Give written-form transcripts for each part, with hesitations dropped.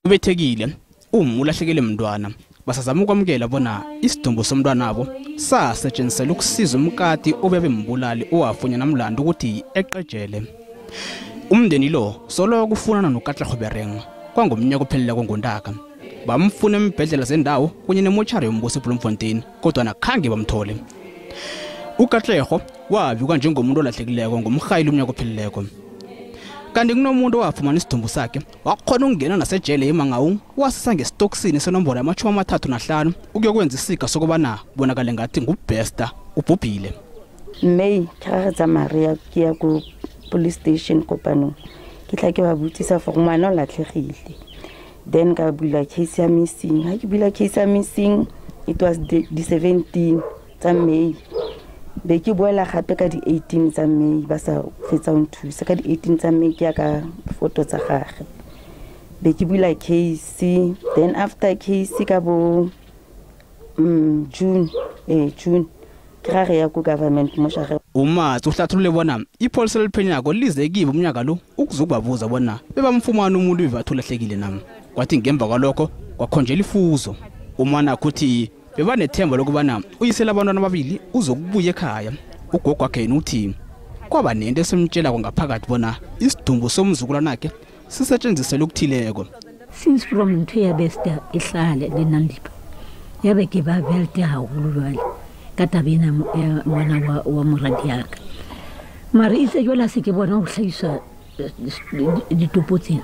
Ubethekile uma ulahlekele mntwana basazama ukwamukela bona isidumbu somntwanabo sasetshenziselwa ukusiza umkati obebembulali owafunyana mlando ukuthi eqejele. Umndeni lo solo kufunana noKatlego Bereng kwangomnyaka opheleleko ngoNtaka. Bamfuna embhedlela zendawo kunye nemochari yombuso eBloemfontein kodwa nakhange bamthole. UKatlego wabikwa njengomuntu olahlekileko ngomrhayili umnyaka opheleleko. Kanti kunomuntu owafumana isidumbu sakhe wakhona ukungena nasejele eMangaung wasisa ngesitokisini senombolo yama-35 ukuyokwenza isiga sokubana bonakale ngathi nguBester ubhubhile. May ke ga tsamaya re ya ke ya ko police station kopanong ke tla ke ba botsisa for ngwana o latlhegile. Then ka bula case ya missing. Ha ke bula case ya missing it was the 17 tsa May. Be ke boela gape ka di 18 tsa May ba sa fetsa ho nthusa. Ka di 18 tsa May ke ya ka photo tsa gagwe. Be ke bula case, then after case ka bo June, June ke ga re ya ko government moshare. Umatsi uhlathulule bona ipholisa eliphenyako lize kibo umnyaka lo ukuzokubabuza bona bebamfumana umuntu bebathi ulahlekile nami. Kwathi ngemva kwalokho kwakhonjela ifuzo. Umwana kuthi bebanethemba lokubana uyisela abantwana ababili uzokubuya ekhaya. Ugogo wakhe yena uthi kwaba nento esimtshelako ngaphakathi bona isidumbu somzukulwanakhe sisetshenziselwe okuthileko. Since from ntho ya Bester e hlale le Nandipha ya be ke ba belte haholo jwale ka taba ena ya ngwana wa moradiaka. Mara itse jwale ha se ke bona ho hlahiswa ditopo tsena,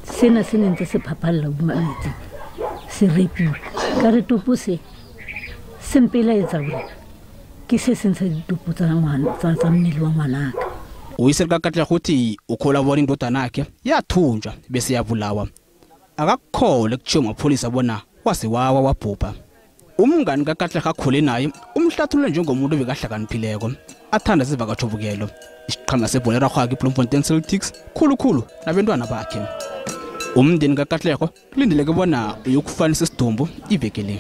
sena se ne ntse se phapalla hodima metsi se repuwe. Ka re topo se se mpelaetsa hore ke se seng sa ditopo tsa ngwana tsa mmele wa ngwanaka. Uyise kaKatlego uthi ukholwa bona indodanakhe yathunjwa bese yabulawa. Akakukholwa ekuthiwa mapholisa bona wase wawa wabhubha. Umngani kaKatlego akhule naye umhlathulule njengomuntu obekahlakaniphileko athanda zivakatjhobukelo. Isiqhema sebhola erarhwako iBloemfontein Celtics khulukhulu nabentwana bakhe. Umndeni kaKatlego kulindeleke bona uyokufanisa isidumbu iveke le.